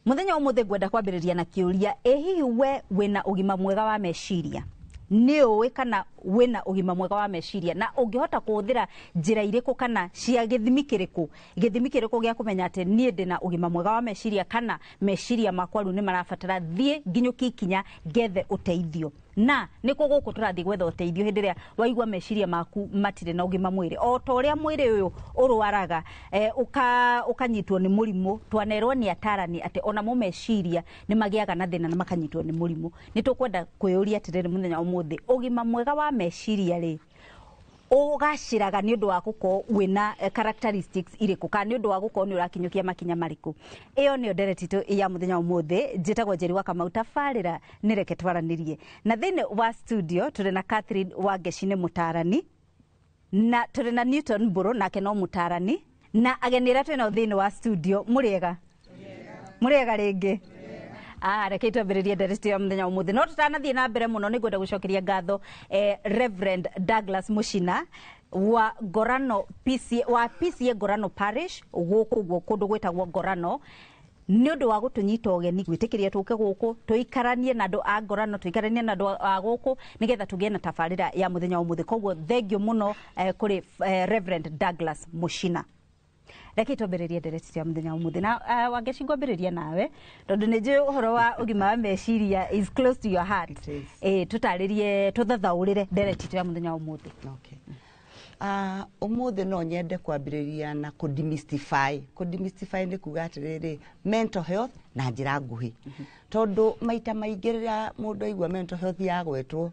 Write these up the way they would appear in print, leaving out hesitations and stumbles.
Muthenya umuthi ngwenda kwambĩrĩria na kĩũria, ĩ hihi we wĩna ũgima mwega wa meciria? Nĩ ũĩ kana wĩna ũgima mwega wa meciria, na ũngĩhota kũhũthĩra njĩra irĩkũ kana cia gĩthimi kĩrĩkũ, gĩthimi kĩrĩkũ gĩa kũmenya atĩ niĩ ndĩna ũgima mwega wa meciria kana meciria makwa rĩu nĩ marabatara thiĩ nginyũkie ikinya ngethe ũteithio? Na nĩkũ gũkũ tũrathiĩ gwetha ũteithio hĩndĩ ĩrĩa waigua meciria maku matirĩ na ũgima mwĩrĩ? O ta ũrĩa mwĩrĩ ũyũ ũrwaraga, ũkanyitwo nĩ mũrimũ, twanerwo nĩ atarani atĩ onamo meciria nĩ magĩaga na thĩna na makanyitwo nĩ mũrimũ. Nĩ tũkwenda kwĩyũria atĩrĩrĩ, mũthenya wa ũmũthĩ, ũgima mwega wa meciria rĩ, ũgacĩraga nĩ ũndũ wa gũkorwo wĩna characteristics irĩkũ, kana nĩ ũndũ wa gũkorwo nĩ ũrakinyũkia makinya marĩkũ? Ĩyo nĩyo ndereti itũ ya mũthenya wa ũmũthĩ. Njĩtagwo Njeri wa Kamau, tabarĩra nĩ Reke Twaranĩrie, na thĩinĩ wa studio tũrĩ na Catherine Wangeci, nĩ mũtarani, na tũrĩ na Newton Mbũrũ, nake no mũtarani, na ageni arĩa twĩnao thĩinĩ wa studio. Mũrĩega? Mũrĩega rĩngĩ. Reke twambĩrĩrie ndereti ya mũthenya wa ũmũthĩ, no tũtanathiĩ na mbere mũno nĩ ngwenda gũcokeria ngatho Reverend Douglas Mushina wa Ngorano PCA, wa PCA Ngorano Parish gũkũ ũguo kũndũ gwĩtagwo Ngorano, nĩ ũndũ wa gũtũnyita ũgeni, gwĩtĩkĩria tũke gũkũ tũikaranie na andũ a Ngorano, tũikaranie na andũ a gũkũ nĩgetha tũgĩe na tabarĩra ya mũthenya wa ũmũthĩ. Koguo thengio mũno kũrĩ Reverend Douglas Mushina. Reke twambĩrĩrie ndereti ya mũthenya wa ũmũthĩ na Wangeci, ngwambĩrĩria nawe tondũ nĩ njũĩ ũhoro wa ũgima wa meciria is close to your heart. It is. Tũtarĩrie, tũthathaũrĩre ndereti itũ ya mũthenya wa ũmũthĩ. Okay. Ũmũthĩ no nyende kwambĩrĩria na kũdemystify. Kũdemystify nĩ kuga atĩrĩrĩ, mental health na njĩra nguhĩ, tondũ maita maingĩ rĩrĩa mũndũ aigua mental health yagwetwo,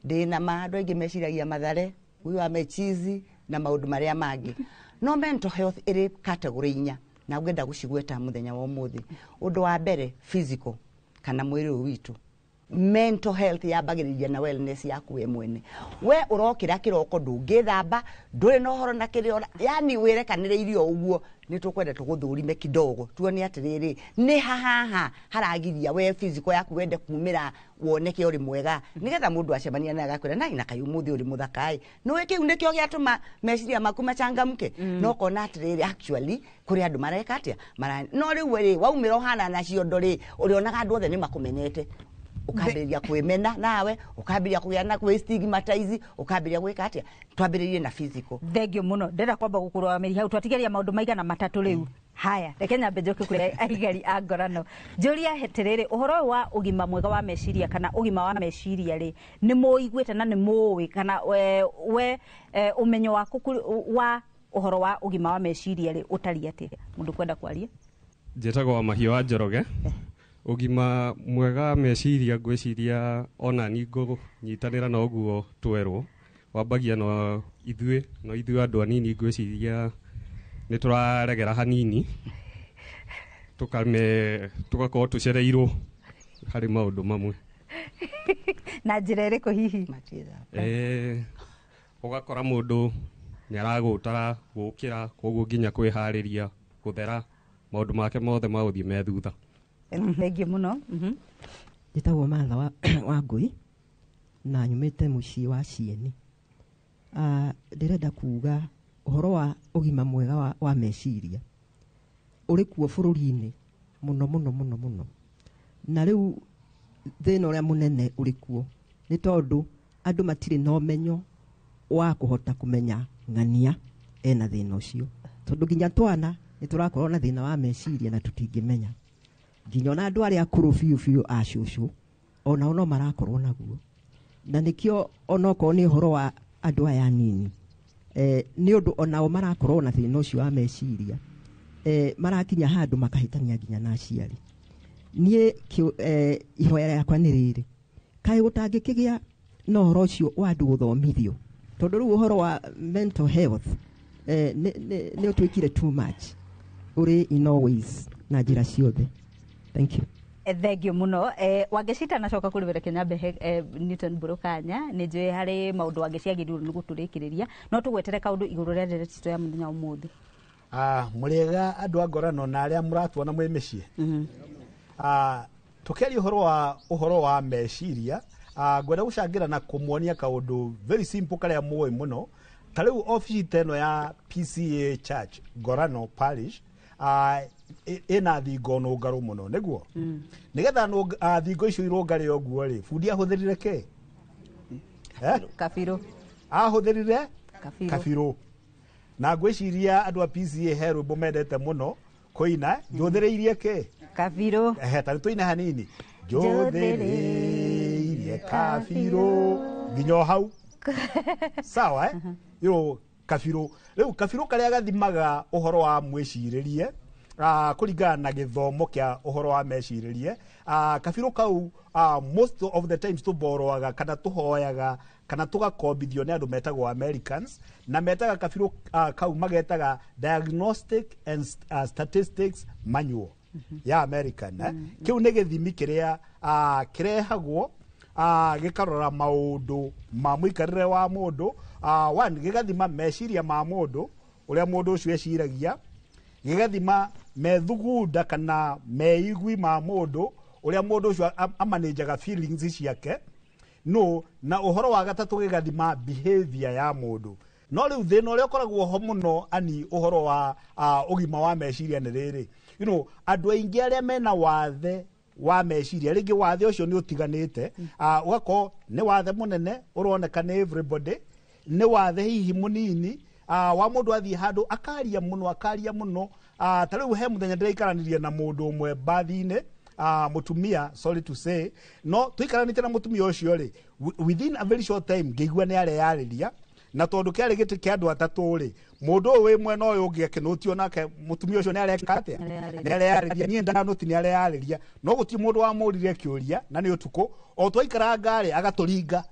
ndĩna ma andũ aingĩ meciragia Mathare, huyu amechizi na maũndũ marĩa mangĩ. No mental health ĩrĩ category inya na ngwenda gũcigweta mũthenya wa ũmũthĩ. Ũndũ wa mbere, physical kana mwĩrĩ ũyũ witũ. Mental health yambagĩrĩria na wellness yaku we mwene. We ũrokĩra kĩroko, ndũngĩthamba, ndũrĩ na ũhoro na kĩrĩa yani wĩrekanĩrĩirie o ũguo, nĩ tũkwenda tũgũthũrime kidogo tuone atĩrĩrĩ, nĩ hahaha haragiria we physical yaku wende kumĩra woneke ũrĩ mwega, nĩgetha mũndũ acemania naye agakwĩra nai na kaĩ ũmũthĩ ũrĩ mũthaka ĩ. Nĩũĩ kĩu nĩkĩo gĩatũma meciria maku machangamke, no kona atĩrĩrĩ, actually kũrĩ andũ mareka atĩa mara. No rĩu rĩ, waumĩra ũhana na ciondo rĩ, ũrĩonaga andũ othe nĩ makũmenete, ũkambĩrĩria kwĩmena, nawe ũkambĩrĩria kũgĩa na kwĩ stigmatize, ũkambĩrĩria gwĩka atĩa. Twambĩrĩrie na physical. Thengio mũno. Ndĩrenda kwamba gũkũrũgamĩria hau, twatigeria maũndũ maigana matatũ rĩu. Haya, reke nyambe njoke kũrĩ aigari a Ngorano, njũria atĩrĩrĩ, ũhoro ũyũ wa ũgima mwega wa meciria kana ũgima wa meciria rĩ, nĩ mũiguĩte na nĩ mũĩ kana we ũmenyo waku wa ũhoro wa ũgima wa meciria rĩ, ũtariĩ atĩa? Mũndũ kwenda kwaria. Njĩtagwo wa Mahiũ wa Njoroge. Ũgima mwega wa meciria, ngwĩciria ona ni ngũnyitanĩra na ũguo twerwo, wambagia no ithuĩ, no ithuĩ andũ anini ngwĩciria nĩ tũraregera hanini, tukame tugakorwo tũcereirwo harĩ maũndũ mamwe. Na njĩra ĩrĩkũ hihi? Matiĩthamba. Ũgakora mũndũ nĩ aragũtara gũkĩra, koguo nginya kwĩharĩria, gũthera, maũndũ make mothe magũthiĩ me thutha. Thengio mũno. Njĩtagwo Martha wa Ngũi na nyumĩte mũciĩ wa Cieni. Ndĩrenda kuga ũhoro wa ũgima mwega wa meciria ũrĩ kuo bũrũri-inĩ mũno mũno mũno mũno, na rĩu thĩna ũrĩa mũnene ũrĩ kuo nĩ tondũ andũ matirĩ na ũmenyo wa kũhota kũmenya ng'ania ena thĩna ũcio, tondũ nginya twana nĩ tũrakorwo na thĩna wa meciria na tũtingĩmenya. Nginya ona andũ arĩa akũrũ biũ biũ, a cũcũ, onao no marakorwo naguo, na nĩkĩo onokorwo nĩ ũhoro wa andũ aya anini, nĩ ũndũ onao marakorwo na thĩna ũcio wa meciria, marakinya handũ makahĩtania nginya na aciari. Niĩ ihoya rĩakwa nĩ rĩrĩ, kaĩ gũtangĩkĩgĩa na ũhoro ũcio wa andũ gũthomithio, tondũ rĩu ũhoro wa mental health nĩ ũtuĩkire too much, ũrĩ in all ways na njĩra ciothe. Thank you. Thengio mũno. Wangeci, nacoka kũrĩ wĩra Kĩnyambe he Newton Mbũrũkanya, nĩ njũĩ harĩ maũndũ Wangeci agĩrĩirwo nĩ gũtũrĩkĩrĩria, no tũgwetere kaũndũ igũrũ rĩa ndereti itũ ya mũthenya wa ũmũthĩ. Mũrĩega andũ a Ngorano na arĩa mũratuona mwĩ mĩciĩ. Tũkĩaria ũhoro wa meciria, ngwenda gũcangĩra na kũmuonia kaũndũ very simple karĩa mũĩ mũno. Ta rĩu obici ta ĩno ya PCA Church Ngorano Parish. Ĩna thingo nũngarũ mũno nĩguo nĩgetha thingo icio irũngare ũguo rĩ, bundi ahũthĩrire kĩ? Kabirũ. Ahũthĩrire kabirũ. Na ngwĩciria andũ a PCA he rwĩmbo mendete mũno kũina, njũthĩrĩirie kĩ? Kabirũ. Ehe, ta tũine hanini, njũthĩrĩirie kabirũ nginya o hau, sawa, eh? Yo kabirũ rĩu, kabirũ karĩa gathimaga ũhoro wa mwĩcirĩrie kũringana na gĩthomo kĩa ũhoro wa mecirĩrie, kabirũ kau most of the times tũboroaga kana tũhoyaga kana tũgakombithio nĩ andũ metagwo Americans, na metaga kabirũ kau magetaga Diagnostic and Statistics Manual ya American, eh? Kĩu nĩ gĩthimi kĩrĩa kĩrehagwo gĩkarora maũndũ ma mũikarĩre wa mũndũ. One, gĩgathima meciria ma mũndũ, ũrĩa mũndũ ũcio eciragia, gĩgathima methugunda kana meigwi ma mũndũ, ũrĩa mũndũ ũcio amanĩnjaga feelings ciake, no na ũhoro wa gatatũ gĩgathima behavior ya mũndũ. No rĩu thĩna ũrĩa ũkoragwo ho mũno ani ũhoro wa ũgima wa meciria nĩ rĩrĩ, andũ aingĩ arĩa mena wathe wa meciria, rĩngĩ wathe ũcio nĩ ũtiganĩte, ũgakorwo nĩ wathe mũnene ũroneka nĩ everybody, nĩ wathe hihi mũnini wa mũndũ athiĩ handũ akaria mũno, akaria mũno. Ta rĩu he mũthenya ndĩraikaranirie na mũndũ ũmwe mbathi-inĩ, mũtumia, sorry to say, no tũikaranĩte na mũtumia ũcio rĩ, within a very short time ngĩigua nĩ areyarĩria, na tondũ kĩarĩ gĩtĩ kĩa andũ atatũ rĩ, mũndũ ũyũ wĩ mwena ũyũ ũngĩ akĩnũtio nake mũtumia ũcio nĩ areka atĩa? Nĩ areyarĩria. Niĩ ndanũti nĩ areyarĩria, no gũtirĩ mũndũ wamũririe kĩũria, na nĩ ũtukũ o twaikaranga rĩ, agatũringa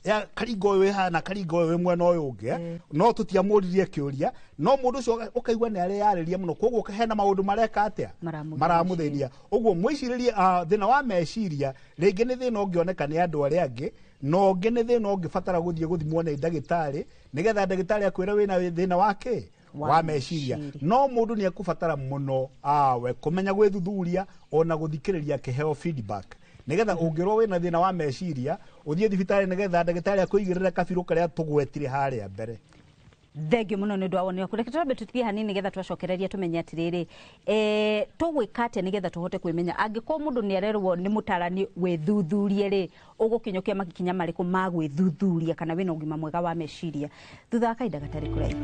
ya karinga ũyũ wĩ haha na karinga ũyũ wĩ mwena ũyũ ũngĩ, no tũtiamũririe kĩũria, no mũndũ ũcio ũkaigua nĩ areyarĩria mũno, koguo hena maũndũ mareka atĩa? Maramũthĩnia. Ũguo mwĩcirĩrie, thĩna wa meciria rĩngĩ nĩ thĩna ũngĩoneka nĩ andũ arĩa angĩ, na ũngĩ nĩ thĩna ũngĩbatara gũthiĩ gũthimwo nĩ ndagĩtarĩ, nĩgetha ndagĩtarĩ akwĩre wĩna thĩna wa kĩ? Wa meciria. No mũndũ nĩ ekũbatara mũno we kũmenya gwĩthuthuria ona gũthikĩrĩria akĩheo feedback, nĩgetha ũngĩrwo wĩna thĩna wa meciria ũthiĩ thibitarĩ nĩgetha ndagĩtarĩ akũigĩrĩre kabirũ karĩa tũgwetire harĩa mbere. Thengio mũno nĩ ũndũ wa woni waku. Reke twambe tũthiĩ hanini nĩgetha twacokereria tũmenye atĩrĩrĩ, tũgwĩka atĩa nĩgetha tũhote kwĩmenya. Angĩkorwo mũndũ nĩ arerwo nĩ mũtarani wĩthuthurie rĩ, ũgũkinyũkia makinya marĩkũ ma gwĩthuthuria kana wĩna ũgima mwega wa meciria, thutha wa kahinda gatarĩ kũraihu.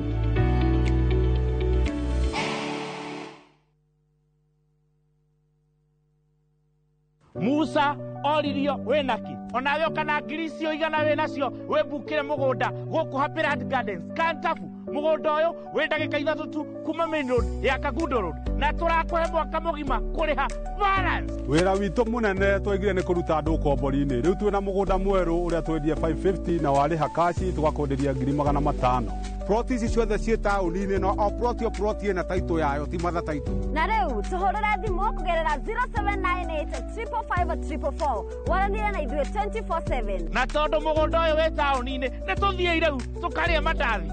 Musa oririo wĩnaki onawe ũkana ngiri icio igana wĩnacio wĩmbukĩre mũgũnda gũkũ Happyland Gardens Kantabu. Mũgũnda ũyũ wĩ ndagĩka 3 tu kuma main road ya Kangundo Road, na tũrakũhe mwaka mũgima kũrĩha balance. Wĩra witũ mũnene twaigire nĩ kũruta andũ ũkombori-inĩ. Rĩu twĩna mũgũnda mwerũ ũrĩa twendie 550 na warĩha kaci tũgakwenderia 500,000. Ploti ici ciothe ciĩ taũni-inĩ, no o ploti o ploti ĩna taitũ yayo, ti matha taitũ. Na rĩu tũhũrĩre thimũ kũgerera 0798 555 444, waranĩre na ithuĩ 24/7. Na tondũ mũgũnda ũyũ wĩ taũni-inĩ, nĩ tũthiĩ rĩu tũkarĩe mandathi.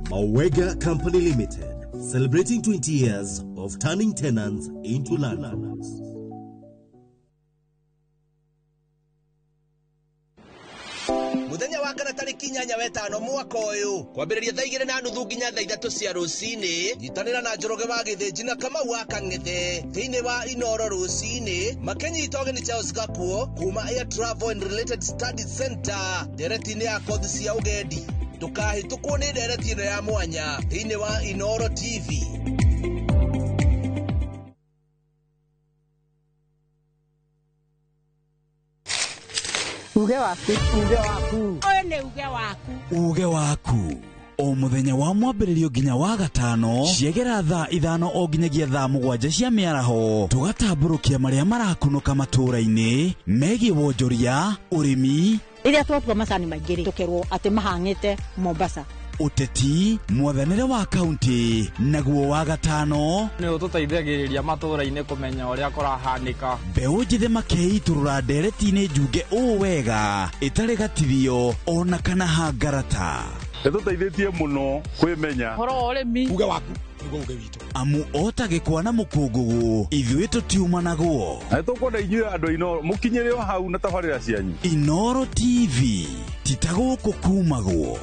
Mawega Company Limited, celebrating 20 years of turning tenants into landlords. Muthenya wa kana tarĩki 8 wetano mwaka ũyũ kwambĩrĩria thaa 2:30 nginya thaa 3 cia rũcinĩ, nyitanĩra na Njoroge wa Gĩthĩnji na Kamau wa Kang'ethe thĩinĩ wa Inoro rũcinĩ makĩnyita ũgeni Charles Gakuo kuma Air Travel and Related Studies Center ndereti-inĩ ya kothi cia ũgendi. Ndũkahĩtũkwo nĩ ndereti ĩno ya mwanya thĩinĩ wa Inoro TV. Uge waku, uge waku, ũyũ nĩ uge waku, uge waku o mũthenya wa mwambĩrĩrio nginya wa gatano ciegera thaa 5 o nginyagia thaa 7 cia mĩaraho, tũgatambũrũkia marĩa marakunũka matũũra-inĩ megiĩ wonjoria, ũrĩmi. Rĩrĩa twatua macani maingĩ rĩ, tũkerwo atĩ mahang'ĩte Mombasa, ũteti, mwathanĩre wa kaunti, naguo wa gatano nĩ ũtũteithagĩrĩria matũũra-inĩ kũmenya ũrĩa kũrahanĩka. Mbeũ njĩthĩ makeitũrũra ndereti-inĩ njunge ũũ wega ĩtarĩ gatithio ona kana hangarata. Nĩtũteithĩtie mũno kwĩmenya ũhoro wa ũrĩmi. Uge waku nĩguo uge witũ. Amu ota gĩkwa na mũkũngũgũ ithuĩ tũtiumanagwo. Na nĩtũkwenda inyuĩ andũ a Inoro mũkinyĩre o hau na tabarĩra cianyu. Inoro TV ti ta gũkũ kumagwo.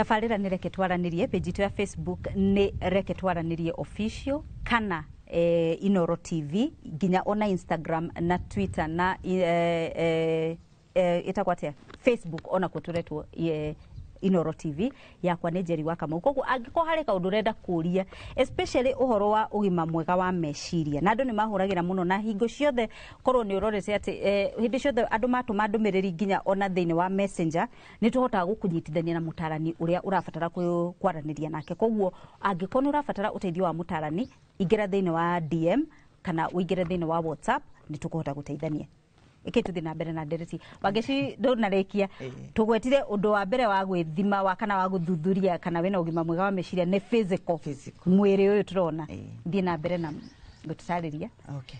Tabarĩra nĩ Reke Twaranĩrie, page itũ ya Facebook nĩ Reke Twaranĩrie Official kana Inoro TV, nginya ona Instagram na Twitter na ĩtagwo atĩa, Facebook ona kuo tũretwo Inoro TV. Yakwa nĩ Njeri wa Kamau. Koguo angĩkorwo harĩ kaũndũ ũrenda kũria, especially ũhoro wa ũgima mwega wa meciria, na andũ nĩ mahũragĩra mũno na hingo ciothe, korwo nĩ ũrorete atĩ hĩndĩ ciothe andũ matũma ndũmĩrĩri nginya ona thĩinĩ wa Messenger, nĩ tũhotaga gũkũnyitithania na mũtarani ũrĩa ũrabatara kwaranĩria nake. Koguo angĩkorwo nĩ ũrabatara ũteithio wa mũtarani, ingĩra thĩinĩ wa DM kana ũingĩre thĩinĩ wa WhatsApp, nĩ tũkũhota gũteithania. Ĩkĩ tũthiĩ na mbere na ndereti. Wangeci, ndũnarĩkia tũgwetire ũndũ wa mbere wa gwĩthima wa kana wa gũthuthuria kana wĩna ũgima mwega wa meciria nĩ physical, mwĩrĩ ũyũ tũrona. Thiĩ na mbere na gũtũtarĩria. Okay.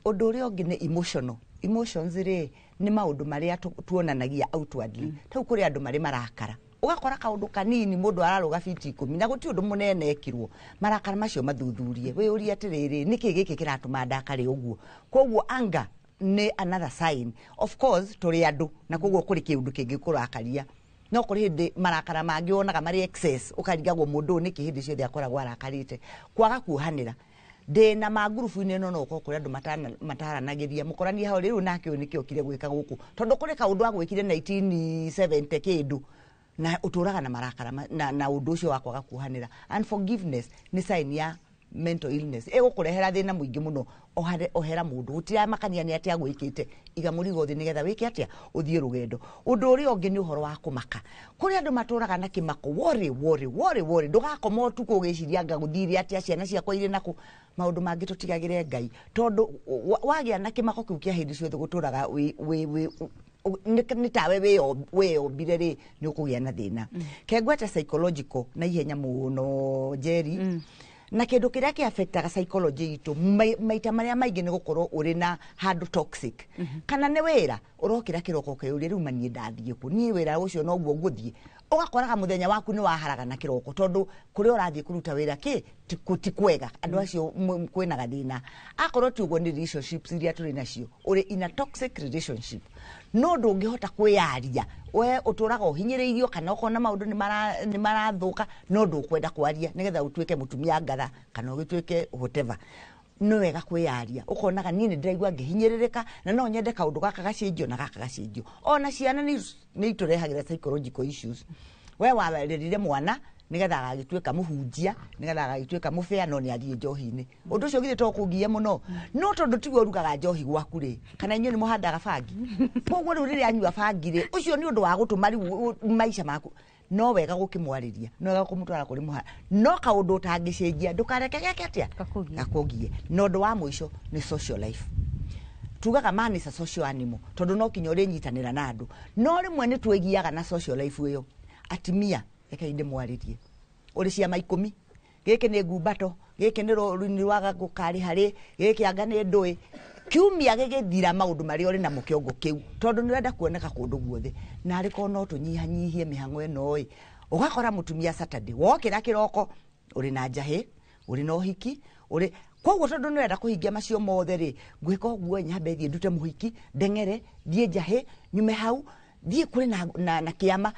Ũndũ ũrĩa ũngĩ nĩ emotional. Emotions rĩ, nĩ maũndũ marĩa tuonanagia outwardly. Tau kũrĩ andũ marĩ marakara, ũgakora kaũndũ kanini mũndũ ararũga fiti 10 na gũtirĩ ũndũ mũnene ekirwo. Marakara macio mathuthurie, wĩyũrie atĩrĩrĩ, nĩkĩ gĩkĩ kĩratũma ndakare ũguo? Koguo anger nĩ another sign. Of course tũrĩ andũ na koguo kũrĩ kĩũndũ kĩngĩkũrakaria, no kũrĩ hĩndĩ marakara mangĩ wonaga marĩ excess, ũkarigagwo mũndũ ũyũ nĩkĩ hĩndĩ ciothe akoragwo arakarĩte. Kwaga kuohanĩra, ndĩna mangurubu-inĩ ĩno, no ũkorwo kũrĩ andũ mataranagĩria, mũkoranie hau rĩu nake ũyũ nĩkĩo okire gwĩka gũkũ, tondũ kũrĩ kaũndũ agwĩkire 1970 kĩndũ na ũtũraga na marakara na ũndũ ũcio wa kwaga kuohanĩra. Unforgiveness nĩ sign ya mental illness, ĩgũkũrehera thĩna mũingĩ mũno. Ohera mũndũ, gũtiramakania nĩ atĩa gwĩkĩte, iga mũrigo thĩ nĩgetha wĩke atĩa, ũthiĩ rũgendo. Ũndũ ũrĩa ũngĩ nĩ ũhoro wa kũmaka. Kũrĩ andũ matũraga na kĩmako, worry, worry, worry, worry. Ndũgakoma ũtukũ ũgĩciria anga gũthire atĩa, ciana ciakwa irĩ nakũ. Maũndũ mangĩ tũtigagĩre Ngai, tondũ wagĩa na kĩmako kĩu kĩa hĩndĩ ciothe gũtũraga wĩ nĩ tawe wĩyombire rĩ, nĩ ũkũgĩa na thĩna. Kengwete psychological na ihenya mũno, Njeri, na kĩndũ kĩrĩa kĩ affectaga psychology itũ maita marĩa maingĩ nĩ gũkorwo ũrĩ na handũ toxic, kana nĩ wĩra ũrokĩra kĩroko ũkeyũria, rĩu ma niĩ ndathiĩ kũ? Niĩ wĩra ũcio noguo ngũthiĩ? Ũgakoraga mũthenya waku nĩ waharagana kĩroko, tondũ kũrĩa ũrathiĩ kũruta wĩra kĩ ti kwega, andũ acio kwĩna gathĩna. Akorwo ti ũguo, nĩ relationships iria tũrĩ nacio, ũrĩ in a toxic relationship no ndũngĩhota kwĩyaria, we ũtũraga ũhinyĩrĩirio, kana ũkona maũndũ nĩ marathũka no ndũkwenda kwaria nĩgetha ũtuĩke mũtumia ngatha kana ũgĩtuĩke whatever. Nĩ wega kwĩyaria, ũkonaga niĩ nĩ ndĩraigua ngĩhinyĩrĩrĩka na no nyende kaũndũ gaka gacenjio na gaka gacenjio. Ona ciana nĩ itũrehagĩra psychological issues. We warerire mwana nigetha agagĩtuĩka mũhunjia, nigetha agagĩtuĩka mũbĩa, no nĩ athiĩ njohi-inĩ. Ũndũ ũcio githĩ to kũngiye mũno? No tondũ tiwe ũrugaga njohi gwaku rĩ, kana inyuĩ nĩ mũhandaga bangi, koguo rĩu rĩrĩa anyua bangi rĩ, ũcio nĩ ũndũ wa gũtũma rĩu maica maku. No wega gũkĩmwarĩria, no wega kũmũtwara kũrĩ mũha, no kaũndũ ũtangĩcenjia ndũkareke geke atĩa, gakũgie. Na ũndũ wa mũico nĩ social life. Tugaga man is a social animal, tondũ no kinya ũrĩnyitanĩra na andũ, no rĩmwe nĩ twĩgiaga na social life ĩyo. Atimia, rekei ndĩmwarĩrie, ũrĩ ciama 10, gĩkĩ nĩ ngumbato, gĩkĩ nĩ rũni rwa gũkarĩ harĩ gĩkĩ, anga nĩ ndũĩ. Kiumia gĩgĩthira, maũndũ marĩa ũrĩ namo kĩongo kĩu, tondũ nĩ ũrenda kuoneka kũndũ guothe, na arĩ korwo no tũnyihanyihie mĩhang'o ĩno ĩ. Ũgakora mũtumia Saturday wokĩra kĩroko ũrĩ na njahĩ, ũrĩ na ũhiki, ũrĩ koguo tondũ nĩ ũrenda kũhingia macio mothe rĩ, ngwĩka ũguo, nyambe thiĩ ndute mũhiki, ndeng'ere thiĩ njahĩ, nyume hau thiĩ kũrĩ na kĩama,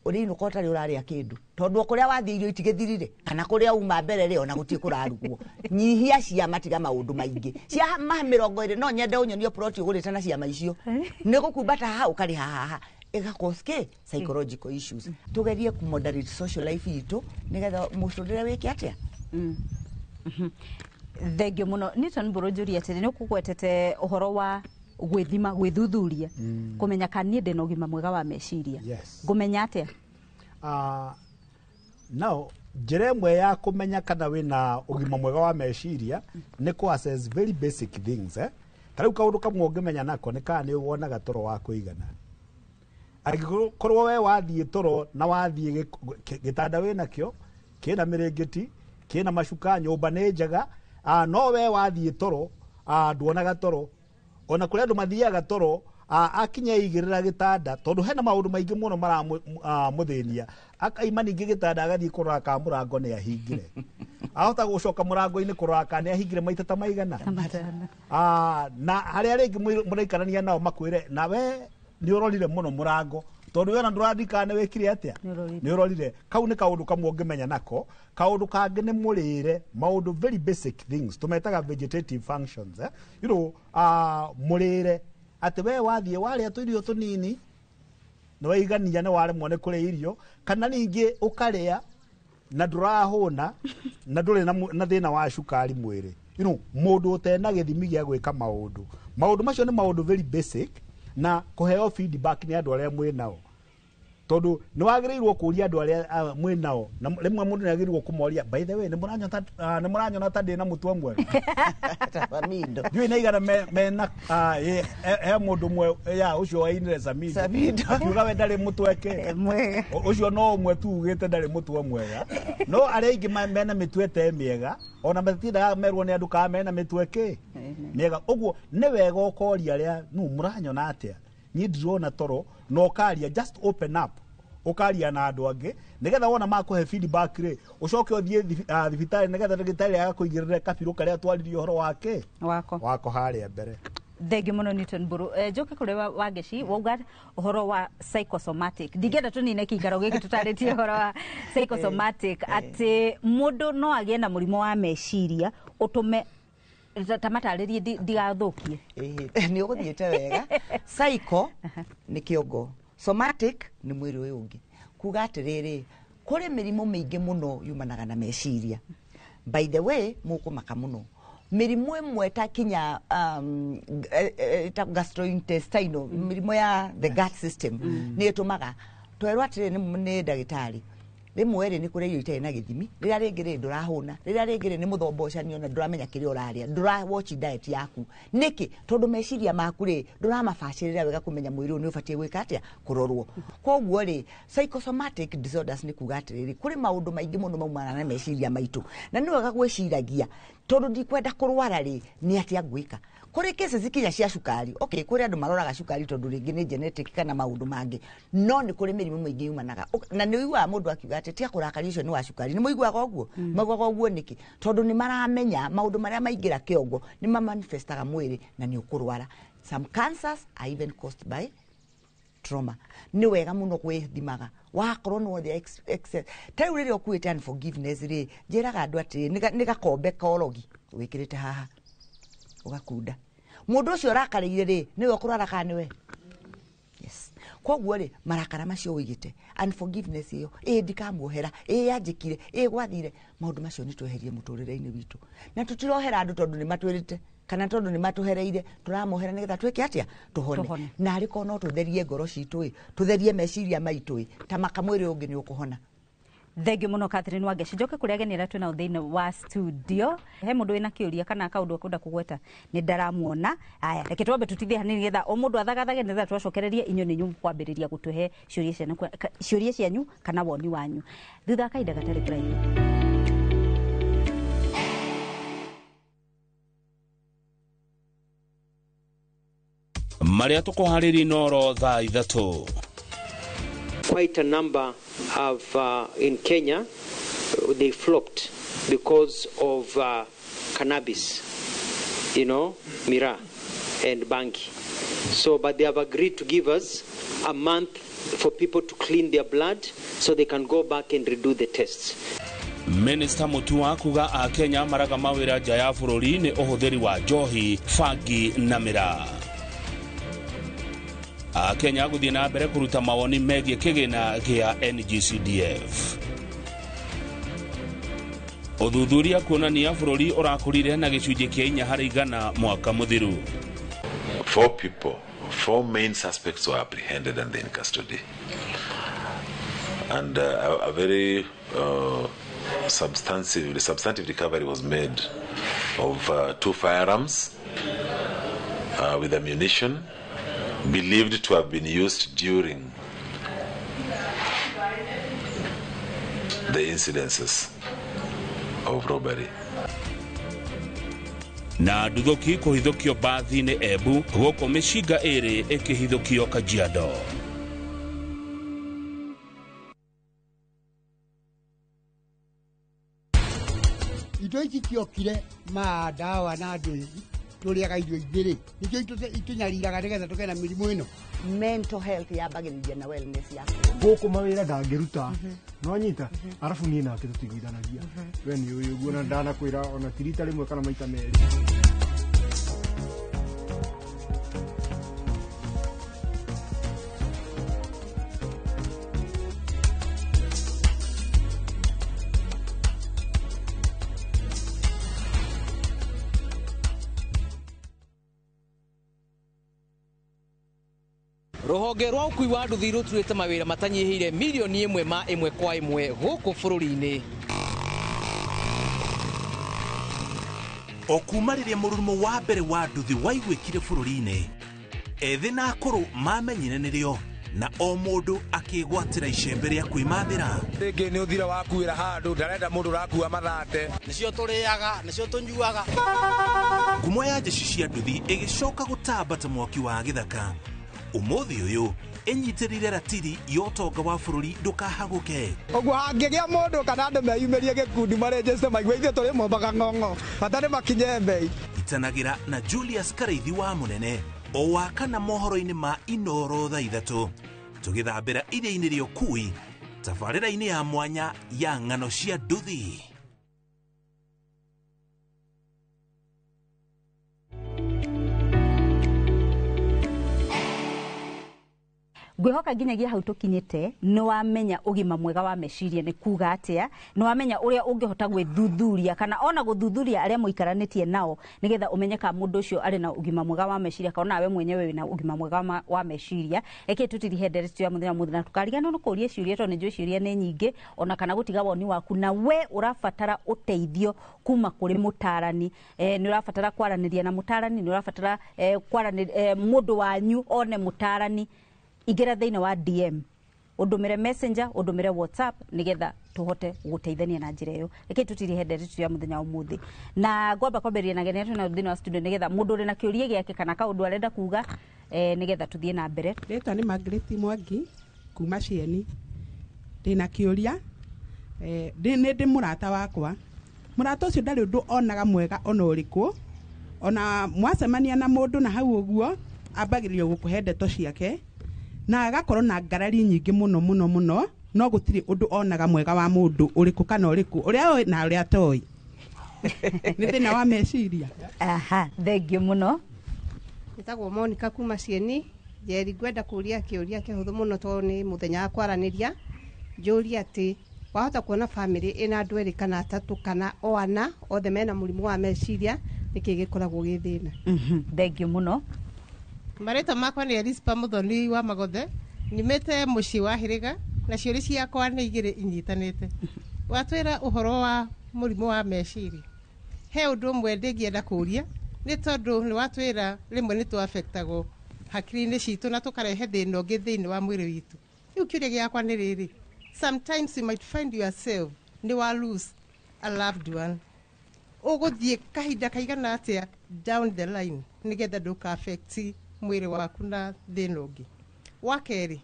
ũrĩinũka ũtarĩ ũrarĩa kĩndũ, tondũ o kũrĩa wathiĩ irio itigĩthirire, kana kũrĩa uma mbere rĩ, ona gũtirĩ kũrarugwo. Nyihia ciama, tiga maũndũ maingĩ. Ciama 20, no nyende ũnyonie plot ũgũrĩte na ciama icio. Nĩ gũkumbata haha, ũkarĩha haha, ĩga kĩ psychological issues. Tugerie ku moderate social life itũ nĩgetha mũtũrĩre wĩke atĩa. Thengio mũno, Newton Mbũrũ. Atĩrĩ, nĩ ũkũgwetete ũhoro wa gwĩthima, gwĩthuthuria, kũmenya kana niĩ ndĩna ũgima mwega wa meciria. Yes. Ngũmenya atĩa? Now njĩra ĩmwe ya kũmenya kana wĩna ũgima mwega wa meciria nĩ kũ assess very basic things, eh? Ta rĩu kaũndũ kamwe ũngĩmenya nako nĩ kana nĩ wonaga toro wa kũigana. Angĩkorwo we wathiĩ toro na wathiĩ gĩtanda wĩnakĩo kĩna mĩrĩngĩti, kĩna macuka, nyũmba nĩ njega, no we wathiĩ toro, nduonaga toro. Ona kũrĩ andũ mathiaga toro, akinya igĩrĩra gĩtanda, tondũ hena maũndũ maingĩ mũno maramũthĩnia, akaima ningĩ gĩtanda agathiĩ kũrora kana mũrango nĩ ahingire. Ahota gũcoka mũrango-inĩ kũrora kana nĩ ahingire maita ta maigana. Na harĩa rĩngĩ mũraikarania nao makwĩre, nawe nĩ ũrorire mũno mũrango. Tondu wena ndurandika nĩ wĩkire atĩa? Nĩ ũrorire. Kau nĩ kaũndũ kamwe ũngĩmenya nako. Kaũndũ kangĩ nĩ mũrĩre, maũndũ very basic things tũmetaga vegetative functions, eh? You know, mũrĩre atĩ we wathiĩ warĩa tũirio tũnini nĩ waigania, nĩ waremwo nĩ kũrĩa irio, kana ningĩ ũkarĩa na ndũrahũna na ndũrĩ na thĩna wa cukari mwĩrĩ. You know, mũndũ ũtena gĩthimi gĩa gwĩka maũndũ, maũndũ macio nĩ maũndũ very basic, na kũheo feedback nĩ andũ arĩa mwĩ nao, tondũ nĩ wagĩrĩirwo kũria andũ arĩa mwĩ nao, na rĩmwe mũndũ nĩ agĩrĩirwo kũmoria, by the way, nĩ mũranyona ta ndĩ na mũtwe mwega? Ndiũĩ nĩ aigana mena he mũndũ ũmwe ya ũcio wainire Samido akiuga we ndarĩ mũtwe ke ũcio no ũmwe tu ugĩte ndarĩ mũtwe mwega, no arĩa aingĩ mena mĩtwe te mĩega, ona matindaga merwo nĩ andũ kana mena mĩtwe kĩ mĩega. Ũguo nĩ wega ũkoria arĩa nũ mũranyona atĩa, niĩ ndirona toro, na ũkaria, just open up, ũkaria na andũ angĩ nĩgetha wona makũhe feedback rĩ, ũcoke ũthiĩ thibitarĩ nĩgetha ndagĩtarĩ agakũigĩrĩre kabirũ karĩa twaririe ũhoro wake wako harĩa mbere. Thengi muno Newton Mburu. Njoke kũrĩ Wangeci, wauga ũhoro wa psychosomatic. Ndingĩenda tũnine kĩikaro gĩkĩ tũtarĩtie ũhoro wa psychosomatic, atĩ mũndũ no agĩe na mũrimũ wa meciria ũtũme ta matarĩrie ndigathũkie. Nĩ ũgũthiĩte wega. Psycho nĩ kĩongo, somatic nĩ mwĩrĩ ũyũ ũngĩ. Kuga atĩrĩrĩ, kũrĩ mĩrimũ mĩingĩ mũno yumanaga na meciria. By the way, mũkũmaka mũno mĩrimũ ĩmwe ta kinya ta gastrointestinal, mĩrimũ ya the gut system, nĩ ĩtũmaga twerwo atĩrĩ nĩ ndagĩtarĩ rĩmwe rĩ nĩ kũrĩa irio itarĩ na gĩthimi, rĩrĩa rĩngĩ rĩ ndũrahũna, rĩrĩa rĩngĩ rĩ nĩ mũthombocanio na ndũramenya kĩrĩa ũrarĩa, ndũra watch diet yaku. Nĩkĩ? Tondũ meciria maku rĩ ndũramabacĩrĩra wega kũmenya mwĩrĩ ũyũ nĩ ũbatiĩ gwĩka atĩa, kũrorwo. Koguo rĩ, psychosomatic disorders nĩ kuga atĩrĩrĩ, kũrĩ maũndũ maingĩ mũno maumanaga na meciria maitũ, na nĩ wega gwĩciragia tondũ ndikwenda kũrwara rĩ, nĩ atĩa ngwĩka. Kũrĩ cases kinya cia cukari, okay, kũrĩ andũ maroraga cukari tondũ rĩngĩ nĩ genetic kana maũndũ mangĩ, no nĩ kũrĩ mĩrimũ mĩingĩ yumanaga, na nĩ ũiguaga mũndũ akiuga atĩ tiga kũrakaria ũcio nĩ wa cukari. Nĩ mũiguaga ũguo? Maugaga ũguo nĩkĩ? Tondũ nĩ maramenya maũndũ marĩa maingĩra kĩongo nĩ mamanifestaga mwĩrĩ na nĩ ũkũrwara. Some cancers are even caused by trauma. Nĩ wega mũno gwĩthimaga wakorwo nĩ wothe excess. Ta rĩu rĩrĩa ũkuĩte unforgiveness rĩ, njĩraga andũ atĩrĩ, nĩ gakombe korogi wĩkĩrĩte haha ũgakunda, mũndũ ũcio ũrakarĩire rĩ, nĩwe ũkũrwara kana nĩwe? Yes. Koguo rĩ, marakara macio ũigĩte, unforgiveness ĩyo, ĩ ndikamuohera, ĩ yanjĩkire, ĩ gwathire, maũndũ macio nĩ tweherie mũtũrĩre-inĩ witũ. Na tũtirohera andũ tondũ nĩ matwĩrĩte kana tondũ nĩ matũhereire, tũramohera nĩgetha twĩke atĩa? Tũhone. Na arĩ korwo no tũtherie ngoro citũ ĩ, tũtherie meciria maitũ ĩ, ta makamwĩrĩ ũngĩ nĩ ũkũhona. Thengi muno Catherine Wangeci. Njoke kũrĩa ageni arĩa twĩnao thĩinĩ wa studio. He mũndũ wĩna kĩũria kana kaũndũ akwenda kũgweta, nĩ ndaramuona. Aya, reke twambe tũtithie hanini nĩgetha o mũndũ athagathage, nĩgetha twacokererie inyuĩ nĩ inyuĩ kwambĩrĩria gũtũhe ciũria cianyu kana woni wanyu thutha wa kahinda gatarĩ kũraihu. Marĩa tũkũharĩria Inoro thaa 3. Quite a number of in Kenya, they flopped because of cannabis, you know, miraa and bangi. So, but they have agreed to give us a month for people to clean their blood so they can go back and redo the tests. Minister Mutua kuga a Kenya maraga mawĩra nja ya bũrũri nĩ ũhũthĩri wa njohi, bangi na miraa. A Kenya gũthiĩ na mbere kũruta mawoni megiĩ kĩgĩna gĩa NGCDF. Ũthuthuria kuonania bũrũri ũrakũrire na gĩcunjĩ kĩa 4 harĩ 100 mwaka mũthiru. 4 people, 4 main suspects were apprehended and in custody. And a very substantive recovery was made of 2 firearms with ammunition believed to have been used during the incidences of robbery. Na nduthũki kũhithũkio mbathi-inĩ Embu, gũkũ mĩcinga ĩrĩ ĩkĩhithũkio Kajiado. Indo ici ciokire ma ndawa na ndũ Tũrĩaga irio ingĩ rĩ, nĩkĩo itũnyariraga nĩgetha tũgĩe na mĩrimũ ĩno. Mental health yambagĩrĩria na wellness yaku. Gũkũ mawĩra ndangĩruta, no nyita arabu niĩ nake tũtiguithanagia. We nĩ ũyũ ũguo na ndanakwĩra ona ti rita rĩmwe kana maita merĩ. Rũhonge rwa ũkui wa nduthi rũturĩte mawĩra matanyihĩire mirioni ĩmwe ma ĩmwe kwa ĩmwe gũkũ bũrũri-inĩ. O kuma rĩrĩa mũrurumo wa mbere wa nduthi waiguĩkire bũrũri-inĩ, ethĩ na akũrũ mamenyire nĩrĩo na o mũndũ akĩgwatĩra icembe rĩa kwĩmathĩra. Rĩngĩ nĩ ũthira wakuĩra handũ, ndarenda mũndũ ũrakua mathate. Nĩcio tũrĩaga, nĩcio tũnyuaga. Ngumo ya njeci cia nduthi ĩgĩcoka gũtamba ta mwaki wa gĩthaka. Ũmũthĩ ũyũ ĩnyitĩrĩire ratiri ya ũtonga wa bũrũri ndũkahagũke. Ũguo hangĩgĩa mũndũ kana andũ meyumĩrie gĩkundi marenjeste maigue ithuĩ tũrĩ mombaga ng'ong'o, bata nĩ makinye mbei. Itanagĩra na Julius Karaithi wa Mũnene o wa kana mohoro-inĩ ma Inoro thaa 3 tũgĩthambĩra iria-inĩ rĩa ũkui tabarĩra-inĩ ya mwanya ya ng'ano cia nduthi. Ngwihoka nginyagia hau tũkinyĩte nĩ wamenya ũgima mwega wa meciria nĩ kuga atĩa, nĩ wamenya ũrĩa ũngĩhota gwĩthuthuria kana ona gũthuthuria arĩa mũikaranĩtie nao nĩgetha ũmenye kana mũndũ ũcio arĩ na ũgima mwega wa meciria kana onawe mwenyewe wĩna ũgima mwega wa meciria. Reke tũtirihe ndereti ya mũthenya mũthenya na tũkariganĩrwo nĩ kũũria ciũria tondũ nĩ njũĩ ciũria nĩ nyingĩ, ona kana gũtiga woni waku na we ũrabatara ũteithio kuma kũrĩ mũtarani. Nĩ ũrabatara kwaranĩria na mũtarani, nĩ ũrabatara kwaranĩria mũndũ wanyu one mũtarani. Ingĩra thĩinĩ wa DM, ũndũmĩre Messenger, ũndũmĩre WhatsApp nĩgetha tũhote gũteithania na njĩra ĩyo. Reke tũtirihe ndereti ya mũthenya wa ũmũthĩ na ngwamba kwambĩrĩria na genia twĩna thĩinĩ wa studio nĩgetha mũndũ ũrĩ na kĩũria gĩake kana kaũndũ arenda kuga, nĩgetha tũthiĩ na mbere. Rĩtwa nĩ Margaret Mwangi kuma Cieni. Ndĩna kĩũria, nĩ ndĩ mũrata wakwa. Mũrata ũcio ndarĩ ũndũ onaga mwega ona ũrĩkũ, ona mwacemania na mũndũ na hau ũguo ambagĩrĩria gũkũhe ndeto ciake na agakorwo na ngarari nyingĩ mũno mũno mũno, no gũtirĩ ũndũ onaga mwega wa mũndũ ũrĩkũ kana ũrĩkũ, ũrĩa oĩ na ũrĩa atoĩ. Nĩ thĩna wa meciria. Aha, thengiũ mũno. Njĩtagwo Monica kuma Cieni. Njeri, ngwenda kũũria kĩũria kĩhũthũ mũno tondũ nĩ mũthenya wa kwaranĩria. Njũrie atĩ wahota kuona bamĩrĩ ĩna andũ erĩ kana atatũ kana o ana othe mena mũrimũ wa meciria, nĩkĩ gĩkoragwo gĩ thĩna? Thengiũ mũno. Marĩtwa makwa nĩ Elispa Mũthoni wa Magothe, nyumĩte mũciĩ wa Hĩrĩga na ciũria ciakwa nĩ igĩrĩ inyitanĩte. Watwĩra ũhoro wa mũrimũ wa meciria, he ũndũ ũmwe ndĩngĩenda kũũria nĩ tondũ nĩ watwĩra rĩmwe nĩ tũafektagwo hakiri-inĩ citũ na tũkarehe thĩna ũngĩ thĩinĩ wa mwĩrĩ witũ. Rĩu kĩũria gĩakwa nĩ rĩrĩ, sometimes you might find yourself nĩ wa lose a loved one, ũgũthiĩ kahinda kaigana atĩa down the line nĩgetha ndũka affect mwĩrĩ waku na thĩna ũngĩ? Wa kerĩ,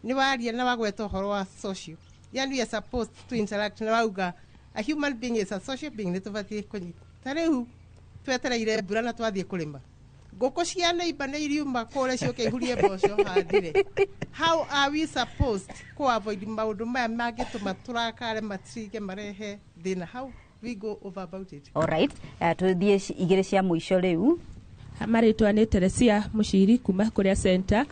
nĩ waria na wagweta ũhoro wa social, yani we are supposed to interact, na wauga a human being is a social being, nĩ tũbatiĩ kũnyita. Ta rĩu twetereire mbura na twathiĩ kũrĩma, ngũkũ cia neighbor nĩ iriuma kũrĩa ciũke ihurie mboco handire. How are we supposed ku avoid maũndũ maya mangĩtũma tũrakare matige marehe thĩna? How we go over about it? All right, tũthiĩ igĩrĩ cia mũico rĩu. Marĩtwa nĩ Teresia Mũciri kuma kũrĩa center.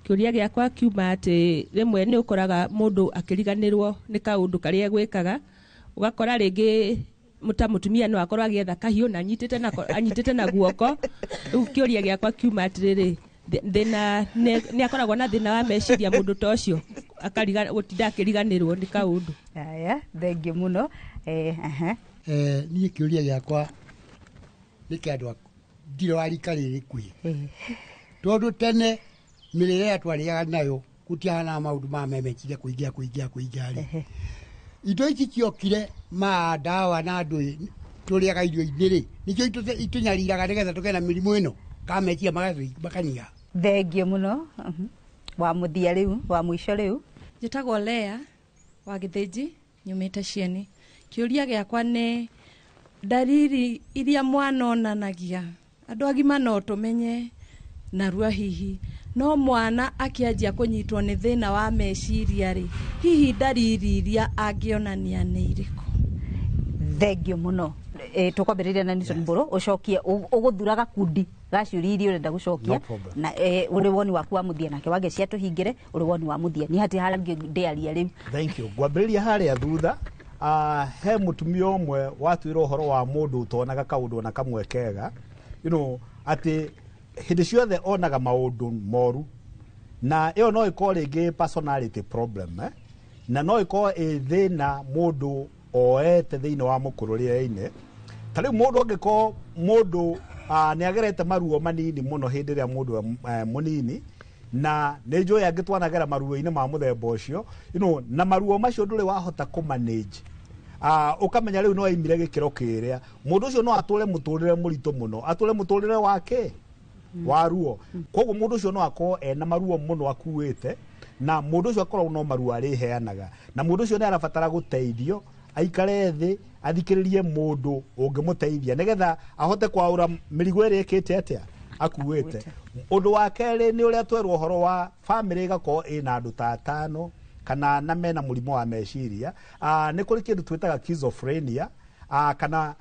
Kĩũria gĩakwa kiuma atĩ rĩmwe nĩ ũkoraga mũndũ akĩriganĩrwo nĩ kaũndũ karĩa egwĩkaga, ũgakora rĩngĩ ta mũtumia no akorwo agĩetha kahiũ na anyitĩte na guoko. Rĩu kĩũria gĩakwa kiuma atĩrĩrĩ, thĩna nĩ akoragwo na thĩna wa meciria mũndũ ta ũcio gũtinda akĩriganĩrwo nĩ kaũndũ? Aya, thengiũ mũno. Niĩ kĩũria gĩakwa nĩ kĩa andũ ndirĩ wa rika rĩrĩ kuhĩ, tondũ tene mĩrĩre ĩrĩa twarĩaga nayo gũtiahanaga maũndũ ma memekire kũingĩra kũingĩra kũingĩra rĩ. Indo ici ciokire ma ndawa na andũ tũrĩaga irio inĩ rĩ, nĩkĩo itũnyariraga nĩgetha tũgĩe na mĩrimũ ĩno ka meciria makanyiha. Thengiũ mũno. Wa mũthia rĩu, wa mũico rĩu. Njĩtagwo Lea wa Gĩthĩnji, nyumĩte Cieni. Kĩũria gĩakwa nĩ ndariri iria mwana onanagia Andũ agima no tũmenye narua hihi, no mwana akĩanjia kũnyitwo nĩ thĩna wa meciria rĩ, hihi ndariri iria angĩonania nĩ irĩkũ? Thengio mũno. Tũkwambĩrĩria na Newton Mbũrũ, ũcokie ũgũthura gakundi ga ciũria iria ũrenda gũcokia. No problem. Na ũrĩ woni waku wa mũthia, nake Wangeci atũhingĩre ũrĩ woni wa mũthia. Niĩ hatirĩ harĩa ndĩaria rĩu. Thank you. Ngwambĩrĩria harĩa thutha. He mũtumia ũmwe watwĩra ũhoro wa mũndũ ũtonaga kaũndũ ona kamwe kega, atĩ hĩndĩ ciothe onaga maũndũ moru, na ĩyo no ĩkorwo rĩngĩ personality problem, eh? Na no ĩkorwo ĩ thĩna mũndũ oete thĩinĩ wa mũkũrũrĩre-inĩ. Ta rĩu mũndũ angĩkorwo mũndũ nĩ agerete maruo manini mũno hĩndĩ ĩrĩa mũndũ mũnini, na nĩ njũĩ angĩ twanagera maruo-inĩ ma mũthemba ũcio, na maruo macio ndũrĩ wahota kũmanage. Ũkamenya rĩu no aimire gĩkĩro kĩrĩa mũndũ ũcio no atũre mũtũrĩre mũritũ mũno, atũre mũtũrĩre wake wa ruo. Koguo mũndũ ũcio no akorwo ena maruo mũno akuĩte, na mũndũ ũcio akorwo no maruo arĩheanaga, na mũndũ ũcio nĩ arabatara gũteithio, aikare thĩ athikĩrĩrie mũndũ ũngĩmũteithia nĩgetha ahote kwaũra mĩrigo ĩrĩa ĩkĩte atĩa akuĩte. Ũndũ wa kerĩ nĩ ũrĩa twerwo ũhoro wa bamĩrĩ ĩgakorwo ĩna andũ ta atano kana na mena mũrimũ wa meciria. Nĩ kũrĩ kĩndũ twĩtaga schizophrenia, kana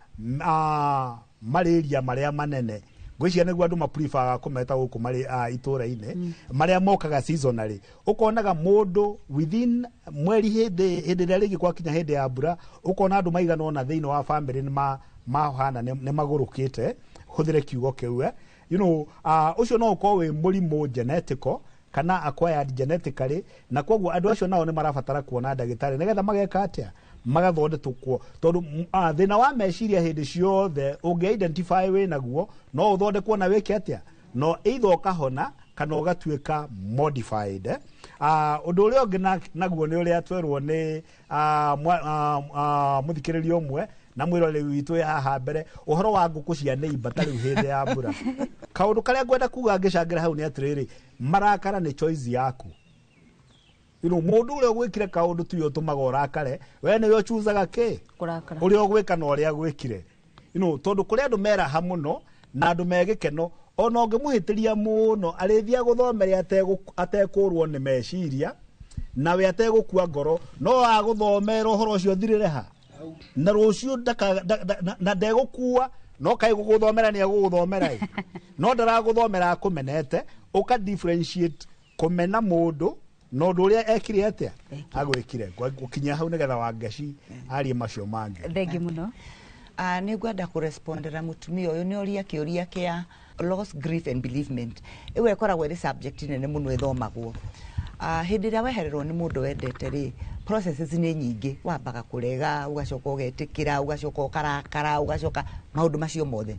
malaria marĩa manene. Ngwĩciria nĩguo andũ maprefaga kũmeta gũkũ marĩ itũra-inĩ, marĩa mokaga seasonally. Ũkonaga mũndũ within mweri hĩndĩ ĩrĩa rĩngĩ gwakinya hĩndĩ ya mbura, ũkona andũ maigana ũna thĩinĩ wa bamĩrĩ nĩ mahana nĩ magũrũkĩte, hũthĩre kiugo kĩu, ũcio no ũkorwo wĩ mũrimũ genetical kana acquired genetically, na koguo andũ acio nao nĩ marabatara kuona ndagĩtarĩ nĩgetha mageka atĩa, magathondekwo, tondũ thĩna wa meciria hĩndĩ ciothe ũngĩ identify wĩ naguo no ũthondekwo na wĩke atĩa, no either ũkahona kana ũgatuĩka modified. Ũndũ ũrĩa ũngĩ naguo nĩ ũrĩa twerwo nĩ mũthikĩrĩria ũmwe na mwĩroreri witũ haha mbere, ũhoro wa ngũkũ cia neighbor ta rĩu hĩndĩ ya mbura. Kaũndũ karĩa ngwenda kuga ngĩcangĩra hau nĩ atĩrĩrĩ, marakara nĩ choice yaku. Mũndũ ũrĩa ũgwĩkire kaũndũ tiwe ũtũmaga ũrakare, we nĩwe ũchuzaga kĩ ũrĩa ũgwĩka na ũrĩa gwĩkire. Tondũ kũrĩ andũ meraha mũno na andũ me gĩkeno, ona ũngĩmũhĩtĩria mũno arĩthiaga gũthomere atekũrwo nĩ meciria nawe ategũkua ngoro, no agũthomera ũhoro ũcio ũthirĩre ha na rũciũ na ndegũkua, no kaĩ gũgũthomera nĩ agũgũthomera ĩ, no ndaragũthomera akũmenete. Ũka differentiate kũmena mũndũ na ũndũ ũrĩa ekire atĩa agwĩkire. Gũkinya hau nĩgetha Wangeci arie macio mangĩ. Thengi mũno. Nĩ ngwenda kũrespondera mũtumia ũyũ nĩ oria kĩũria kĩa loss, grief and bereavement. Ĩyo ĩkoragwo ĩrĩ subject nene mũno ĩthomagwo. Hĩndĩ ĩrĩa wehererwo nĩ mũndũ wendete rĩ, processes nĩ nyingĩ, wambaga kũrega, ũgacoka ũgetĩkĩra, ũgacoka ũkarakara, ũgacoka maũndũ macio mothe.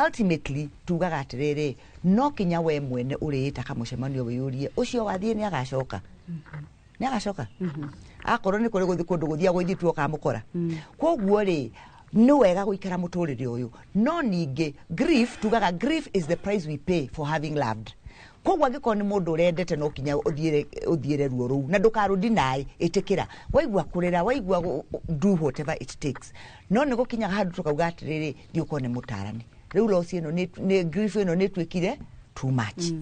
Ultimately tugaga atĩrĩrĩ, no kinya we mwene ũrĩĩta kamũcemanio wĩyũrie ũcio wathiĩ nĩ agacoka, nĩ agacoka akorwo nĩ kũrĩ gũthiĩ kũndũ gũthiagwo ithuĩ tuokamũkora. Koguo rĩ, nĩ wega gũikara mũtũrĩre ũyũ, no ningĩ grief, tugaga grief is the price we pay for having loved. Koguo angĩkorwo nĩ mũndũ ũrendete no kinya ũthiĩre ruo rũu na ndũkarũ-deny, ĩtĩkĩra, waigua kũrĩra, waigua do whatever it takes. No nĩ gũkinyaga handũ tũkauga atĩrĩrĩ, thiĩ ũkone mũtarani. Rĩu loss ĩno nĩ grief ĩno nĩ ĩtuĩkire too much.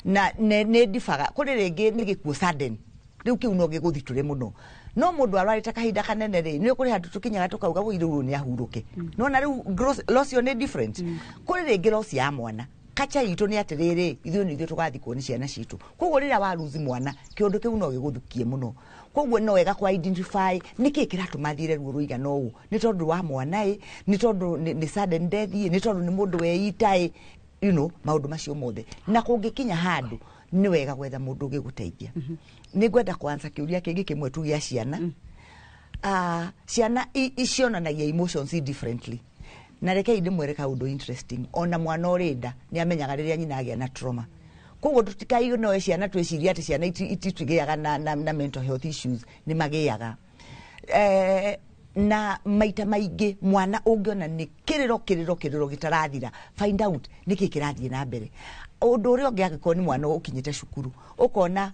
Na nĩ ndibaga kũrĩ rĩngĩ nĩ gĩkuũ sudden, rĩu kĩu no gĩgũthitũre mũno. No mũndũ arwarĩte kahinda kanene rĩ, nĩ kũrĩ handũ tũkinyaga tũkauga woi rĩu nĩ ahurũke. No na rĩu loss ĩyo nĩ different. Kũrĩ rĩngĩ loss ya mwana, kacha itũ nĩ atĩrĩrĩ, ithuĩ nĩ ithuĩ tũgathikwo nĩ ciana citũ. Koguo rĩrĩa wa lose mwana, kĩũndũ kĩu no gĩgũthukie mũno. Koguo no wega kwa identify nĩkĩ kĩratũma thiire ruo rũigana ũũ, nĩ tondũ wa mwana ĩ, nĩ tondũ nĩ sudden death ĩ, nĩ tondũ nĩ mũndũ weita ĩ, maũndũ macio mothe. Na kũngĩkinya handũ nĩ wega gwetha mũndũ ũngĩgũteithia. Nĩ ngwenda kwanza kĩũria kĩngĩ kĩmwe tu gĩa ciana. Ciana icionanagia emotions differently. Na rekei ndĩmwĩre kaũndũ interesting, ona mwana ũrĩ nda nĩ amenyaga rĩrĩa nyina agĩa na trauma. Koguo tũtikaignoe ciana twĩcirie atĩ ciana itigĩaga na mental health issues, nĩ magĩaga. Na maita maingĩ mwana ũngĩona nĩ kĩrĩro kĩrĩro kĩrĩro gĩtarathira, find out nĩkĩ kĩrathiĩ na mbere. Ũndũ ũrĩa ũngĩ angĩkorwo nĩ mwana ũkinyĩte cukuru, ũkona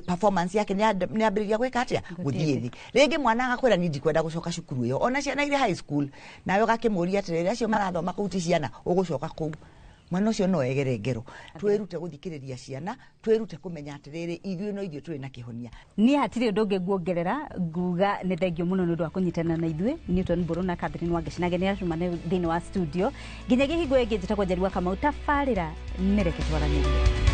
Performance yake nĩ ambĩrĩria gwĩka atĩa? Gũthiĩ thĩ. Rĩngĩ mwana agakwĩra, "Niĩ ndikwenda gũcoka cukuru ĩyo," ona ciana irĩ high school. Nawe ũgakĩmũria atĩrĩrĩ, "Acio marathoma kũu ti ciana, ũgũcoka kũu?" Mwana ũcio no egere ngero. Twĩrute gũthikĩrĩria ciana, twĩrute kũmenya atĩrĩrĩ, ithuĩ no ithuĩ tũrĩ na kĩhonia. Niĩ hatirĩ ũndũ ũngĩ nguongerera. Nguga nĩ thengio mũno nĩ ũndũ wa kũnyitana na ithuĩ. Newton Mbũrũ na Catherine Wangeci na ageni acu mane thĩinĩ wa studio. Nginyagia hingo ĩngĩ, njĩtagwo Njeri wa Kamau. Tabarĩra nĩ Reke Twaranĩrie.